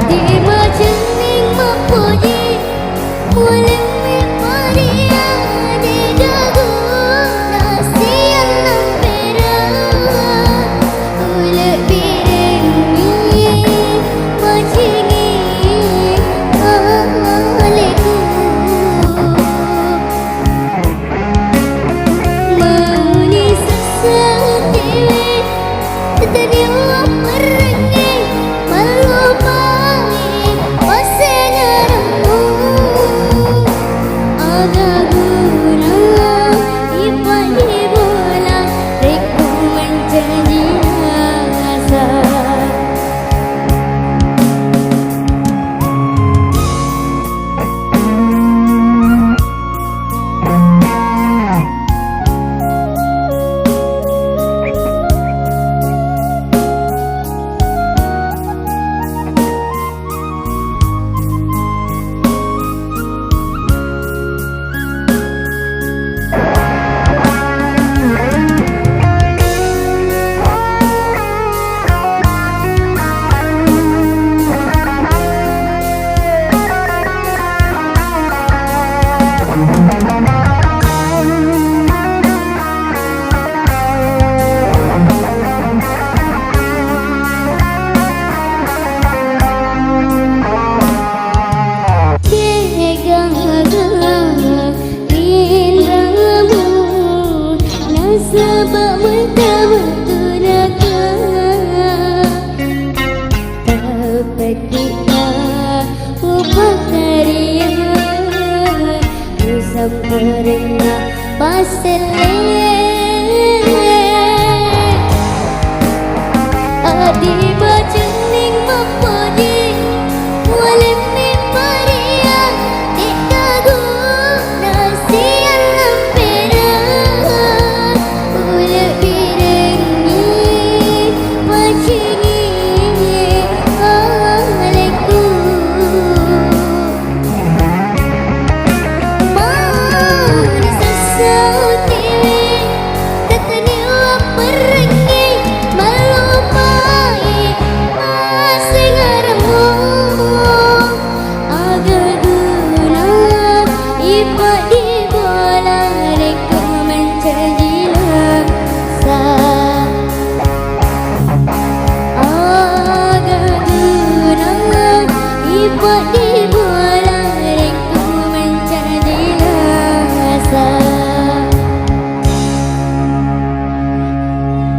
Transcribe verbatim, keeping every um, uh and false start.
Adi macenning mappoji, mulemmi paria de gagu nasiang nampera, ulebbirengngi macengi aleku. Mauni sessa tewe, tania merrengnge, mallupai passengeremmu. Aga guna ipaddi bola, rekko mancaji rasa. Degaga inramu nasaba mata-matunaka. Tapeddi'na upakaria, usampurenna passelle. Adi macenning mappoji, mualemmi paria, tekkagu nasiang lampera, ulebbirengngi macengi aleku. Mauni sessa tewe, tataniwa merrengngi, mallupai passengeremmu. Aga guna ipaddi bola rekko mancaji rasa. Aga guna ipaddi